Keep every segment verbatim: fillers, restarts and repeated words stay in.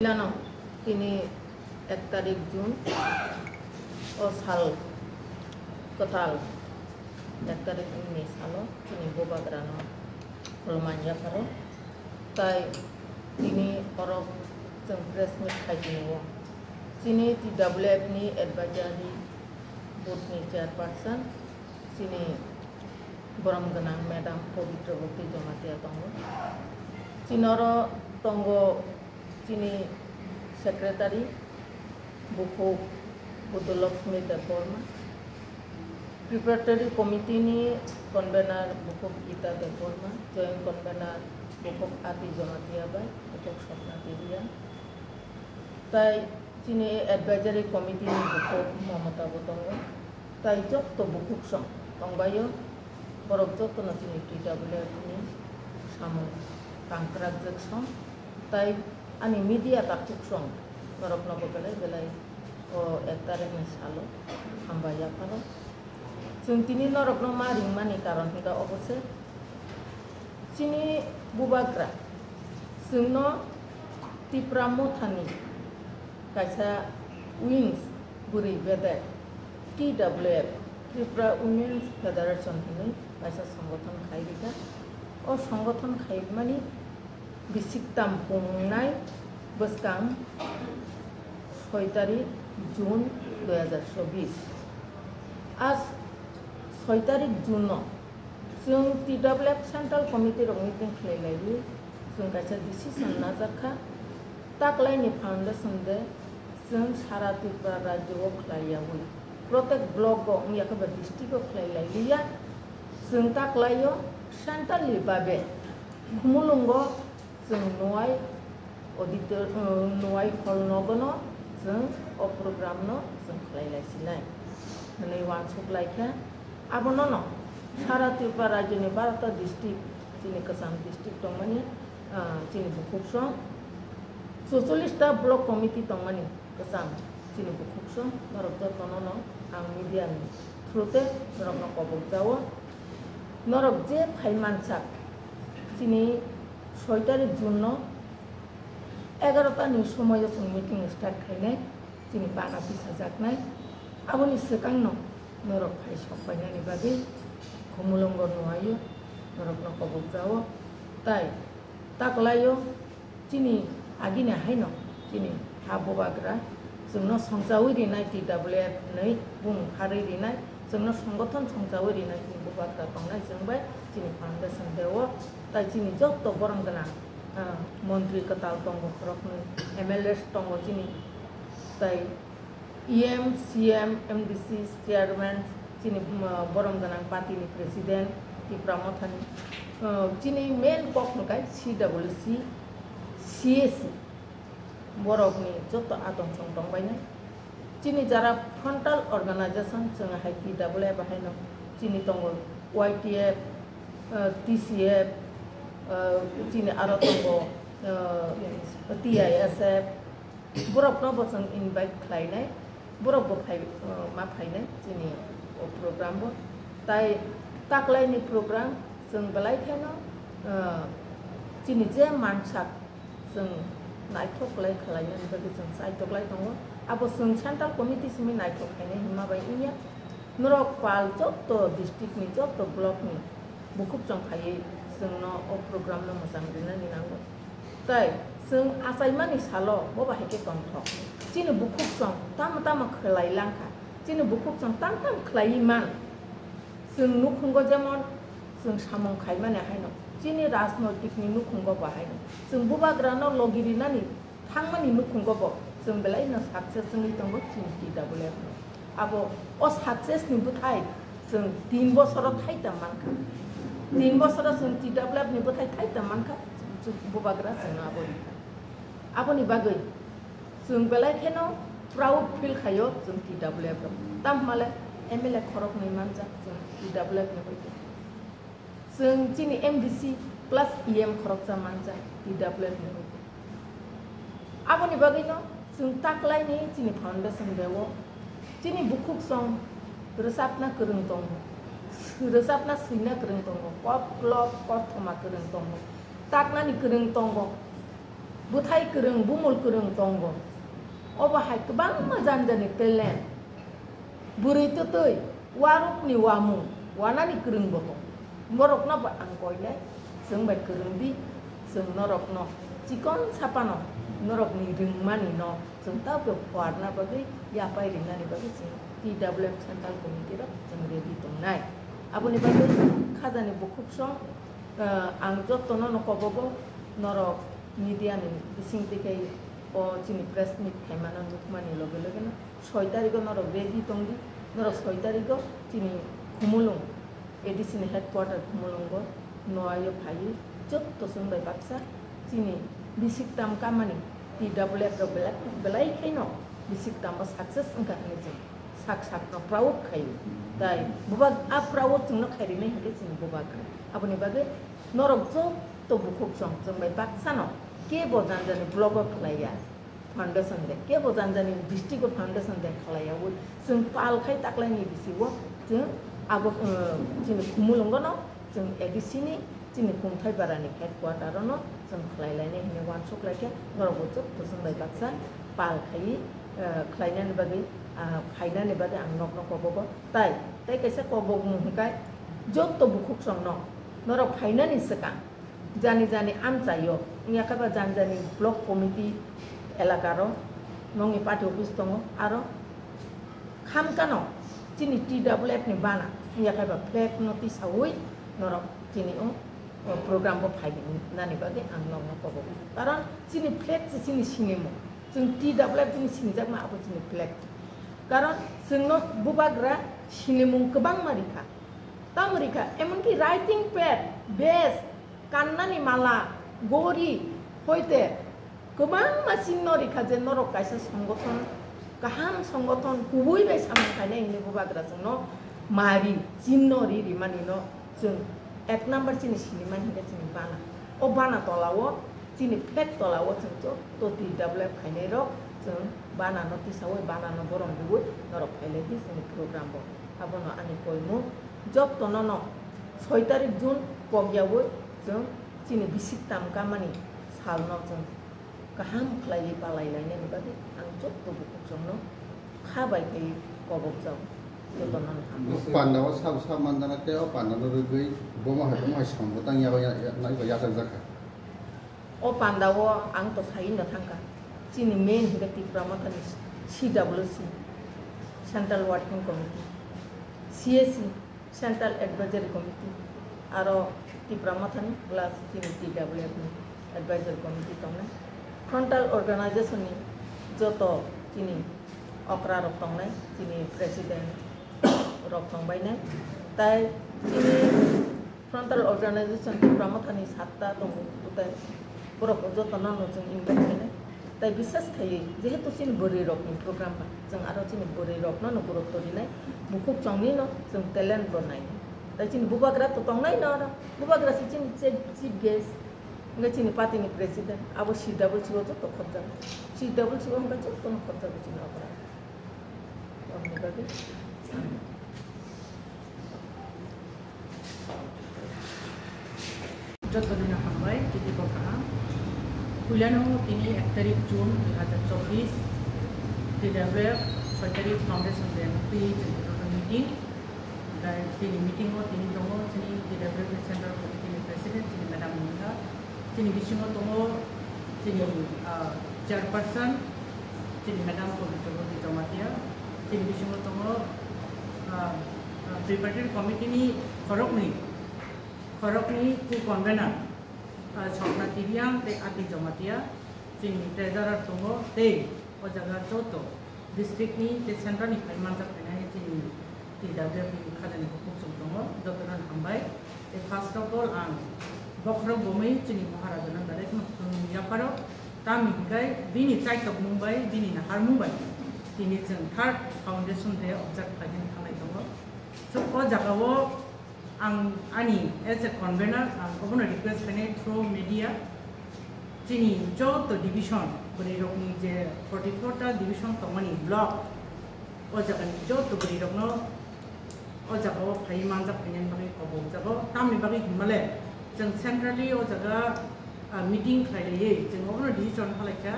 Ano tini ek tarik June o sal kwtal, ek tarik ni salo chini bubagrano khulumani yapharo. Tai tini oro chwng press meet khai tini o chini T W F ni advisory board ni chairperson chini borom gwnang madam Pabitra Bhakti Jamatia tongo. Chini oro tongo chini secretary bukhuk Budolakshmi Debbarma, preparatory committee ni convener bukhuk Gita Debbarma, joint convener bukhuk Ati Jamatia bai bukhuk Swapna Teria, tai chini advisory committee ni bukhuk Mamata bo tongo. Tai jotto bukhuk song tongbaio, borok jottono chini T W F ni samung tangkrakjak song, tai ani media takhuk song norokno bo belai belai o ek tarik ni salo hambai yapharo. Chwng tini norokno ma ringmani karon hwnkha obo se chini bubagra chwngno Tipra Mothani kaisa wings bwrwi bedek T W F, Tripura Women's Federation hinwi kaisa songothon khai rikha. O songothon khaimani bisiktam pungnai bwskang soi tarik June dui hazar chobbish. A soi tarik June no chwng T W F Central Committee rok meeting khlai laiwi chwng kaisa decision najak kha. Taklaini foundation de chwng sara Tripura rajyo o khlai yawi, protek block o wngya khe ba district o khlai lai liya. Chwng taklaio centrally babe Khumulwngo chwng nuai auditor, uh, nuai hall nogono chwng o program no chwng khlai lai sinai hwnwi uansuk lai kha. Abono no sara Tripura rajyo ni barota district, chini kwcham district tongmani, ah, chini bukhuk song, chuchullis ta block committee tongmani kwcham chini bukhuk song, norok jotono no ang media ni through te norok no kobok jao. Norok je phai mansak, chini soi tarik June no egaroh ta ni somoi o chwng meeting start khainai. Chini pana tisajaknai. Aboni swkangno norok phai sok painani bagwi Khumulwngo nuaio, norokno kobok jao. Tai taklaio chini agini haino chini ha bubagra chwngno songchawi rinai T W F hwnwi bumung pharwi rinai, chwngno songothon songchawi rinai chini bubagra tongnai chwng bai chini foundation deo. Tai chini jotto borom gwnang, ah, montri kwtal tongo khoroknwi, M L As tongo chini, tai E M, C M, M D C chairman, chini, um, borom gwnang party ni president, Tipra Mothani, uh, chini main kok hwnkhe C W C, C A C, borokni joto atong chong tongbainai. Chini jara frontal organization, chwng hai T W F haino chini tongo Y T F, uh, T C F, uh, chini aro tongo, uh, T I S F, borokno bo chwng invite khlainai, borok bo phai, uh, ma phainai chini o program bo. Tai taklaini program chwng belai kheno, uh, chini je mansak chwng naithok lai khlainani bagwi chwng chaitok lai tongo. Abo chwng central committee simi naithok khainai hwnma bai wngya. Norok pal jotto district ni, jotto block ni bukhuk chong phaiwi chwngno o program no mwchang rinani nango. Tai chwng achaimani salo bo bahai khe tongthok. Chini bukhuk chong tamo tamo khlai langkha, chini bukhuk chong tam tam khlaiwi man. Chwng nukhungo jemon chwng samung khaimani haino, chini rajnoitik ni nukhungo bo haino chwng bubagrano logi rinani thangmani nukhungo bo chwng belai no success wngwi tongo chini T W F no. Abo o success ni bwthai chwng tin bosoro thaitam mankha. Tin bosoro chwng T W F ni bwthai thaitam mankha, chwng bubagra chwngno abo rikha. Aboni bagwi chwng belai kheno proud feel khaio chwng T W F rok. Tamo hwnmale M L A khoroknwi manjak chwng T W F ni hoite. Chwng chini M D C plus E M khoroksa manjak T W F ni hoite. Aboni bagwino chwng taklaini chini foundation deo chini bukhuk song rwchapna kwrwng tongo, rwchapna swina kwrwng tongo, koklop kothoma kwrwng tongo, taknani kwrwng tongo. bwthai kwrwng, bumul kwrwng tongo. Obo hai kwbangma jani jani talent. Bwrwi twtwi, warukni wamung, wanani kwrwngbo tong. Borokno bo ang koinai, chwng bai kwrwng di, chwng norokno chikon sapano, norokni rwngmani no chwng tabukhe phuarna bagwi, yapai rinani bagwi chwng T W F Central Committee rok chwng ready tongnai. Aboni bagwi khajani bukhuk song, eh, ang jotono no kobogo, norok media ni bising twi khai o chini press meet khaimano nukmani loge loge no soi tarigo norok ready tongdi, norok soi tarigo chini Khumulwng A D C ni headquarter Khumulwngo noaio phaiwi jotto chwng bai baksa chini bisik tam kamani T W F rok belai, belai khaino bisik tambo success wngkha hwnwi chwng sak sakno proud khaio. Tai bubak a proud chwngno khai rinai hinkhe chini bubak. Aboni bagwi norok jotto bukhuk chwng, chwng bai baksano kebo jani jani blogo khlaiya. Foundation Day, kebo jani jani district o Foundation Day khlaiyaui chwng pal khai taklaini bisingo chwng abo, uh, chini Khumulwngo no chwng A D C ni chini Kumthai Barani headquarter o no chwng khlai lainai hinwi uansuk lai khe norok bo jotto chwng bai baksa pal khai, uh, khlainani bagwi, uh, phainani bagwi ang nokno kobogo. Tai, tai kaisa kobokmung hwnkhe jotto bukhuk chwngno norok phainani swkang jani jani amchaio, wngya khe ba jani jani block committee elakaro nongni party office tongo, aro khamkano chini T W F ni bana, wngya khe ba flag no tisaui norok chini o, o program bo phai nani bagwi ang nokno kobogo. Karon chini flag se chini sinimung, chwng T W F ni sinijakma abo chini flag. Karon chwngno bubagra sinimung kwbangma rikha. Tamo rikha, emonki writing pad, base, kannani mala, gori, hoite kwbangma chinno rikha je norok kaisa songothon, kaham songothon, kubui bai samung khainai hinwi bubagra chwngno mari, chinno ri rimani no chwng ek number chini sinimani hinkhe chini bana. O bana tolao, chini flag tolao chwng jotto T W F khainairok chwng banano tisaui, banano borom rwui norok phailai di chini program bo. Abono ani koimung, jottono no soi tarik June pokyaui chwng chini bisik tam kamani salno chwng kaham khlaiwi palai lainani bagwi ang jotto bukhuk chwngno kha bai khe kobokjak, jottono no hamjak. Pandao sabo sab manjana tei o pandano rwgwi bomo hai bomo hai samung tang yago ya-, ya-, naiba yachakjak kha. O pandao ang to sai no thangkha, chini main hinkhe Tipra Mothani C W C, Central Working Committee, C A C, Central Advisory Committee, aro Tipra Mothani plus chini T W F ni Advisory Committee tongnai, Frontal Organization ni joto chini okra rok tongnai, chini president rok tongbainai, tai chini Frontal Organization Tipra Mothani satta tongo, tai borok jotono no chwng invite khainai. Tai bisas khaiwi, jehetu chini bwrwi rokni program ba, chwng aro chini bwrwi rokno no gurutto rinai, bukhuk chongni no chwng talent bo nainai. Tai chini bubagra to tongnai no aro, bubagra se chini chief, chief guest, wngkhe chini party ni president, abo C W C o joto khopjago, C W C o wngkha jotono khopjago chini okra. Aboni bagwi. Jotono hambai, titi bo kaham. Puilano tini ek tarik June dui hazar chobbish, T W F soi tarik Foundation Day twi chwng meeting. Tei chini meeting o tini tongo chini T W F Central Committee ni President chini Madam Monika. Chini bisingo tongo chini, ah, chairperson, chini Madam Pabitra Boti Jamatia. Chini bisingo tongo, ah, ah, Tripartite Committee ni khoroknwi, khoroknwi co-convener, ah, Sopna Tibiang tei Ati Jamatia. Chini treasurer tongo tei o jaga joto district ni tei central ni phai manjak phainai chini T W F ni khajani bukhuk chwng tongo, jotono hambai. Tei first of all ang bokhorok bomwi chini Maharaja no direct no khulumwi yapharo, tamni hinkhe bini chaitokmung bai, bini naharmung bai tini chwng third foundation day observe khlaina thanglai tongo. So o jaga o Ang ani as a convener, ang obono request khainai through media, chini joto division, bwrwi rokni je forty four ta division tongmani block, o jagani joto bwrwi rokno o jaga o phai manjak phainani bagwi kobok jago. Tamni bagwi hinmale, chwng centrally o jaga Ah, meeting khlailaiwi chwng obono decision halaikha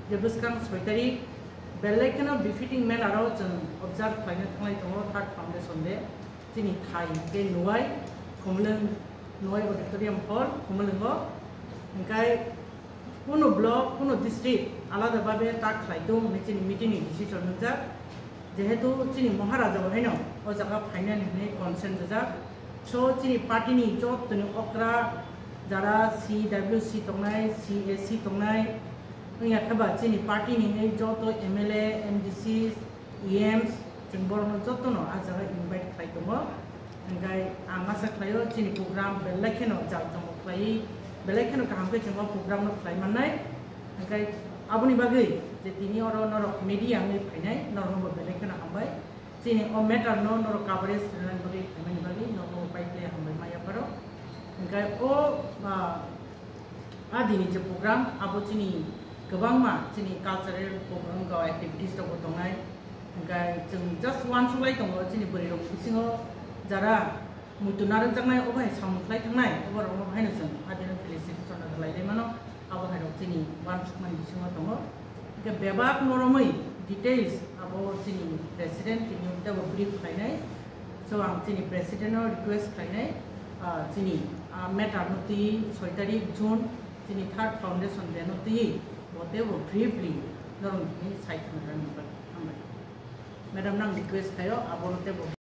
je bwskang soi tarik belai kheno befitting manner o chwng observe khlaina thanglai tongo third foundation day. Chini thai khe Nuwai, Khumulwng, Nuwai Auditorium Hall, Khumulwngo. Hingkhai kuno block, kuno district alada babe ta khlai tong hwnwi chini meeting ni decision wngjak. Jehetu chini Maharaja bo haino o jaga phainani hwnwi consent rijak. So chini party ni jottoni okra jara C W C tongnai, C A C tongnai, wngya khe ba chini party ni hwnwi joto M L A, M D C, E Ms, chwng borokno jotono a jaga invite khlai tongo. Hingkhai ang asa khlaio chini program belai kheno jal jomok khlaiwi, belai kheno kaham khe chwng o program no khlai mannai. Hingkhai aboni bagwi je tini oro norok media wngwi phainai, norokno bo belai kheno hambai. Chini o matter no norok coverage rwnani bagwi phaimani bagwi norokno bo pai khlai hambai ma yapharo. Hingkhai o, ah, a dini je program abo chini kwbangma chini cultural program ga activities rok bo tongnai. Hingkhai chwng just uansuk lai tongo chini bwrwi rok bisingo jara muitu narwkjaknai obo hai samung khlai thangnai obo rokno bo haino chwng a dino felicitation rok khlai lai mano. Abo hai rok chini uansukmani bisingo tongo. Hingkhe bebak noromwi details abo chini president tini tebo brief khlainai. So ang chini president no request khlainai, ah, chini, ah, matter no twi soi tarik June chini third foundation day no twi bo tebo briefly norok ni sai khna rani bagwi. Hambai. Madam nang request khayo abo no tebo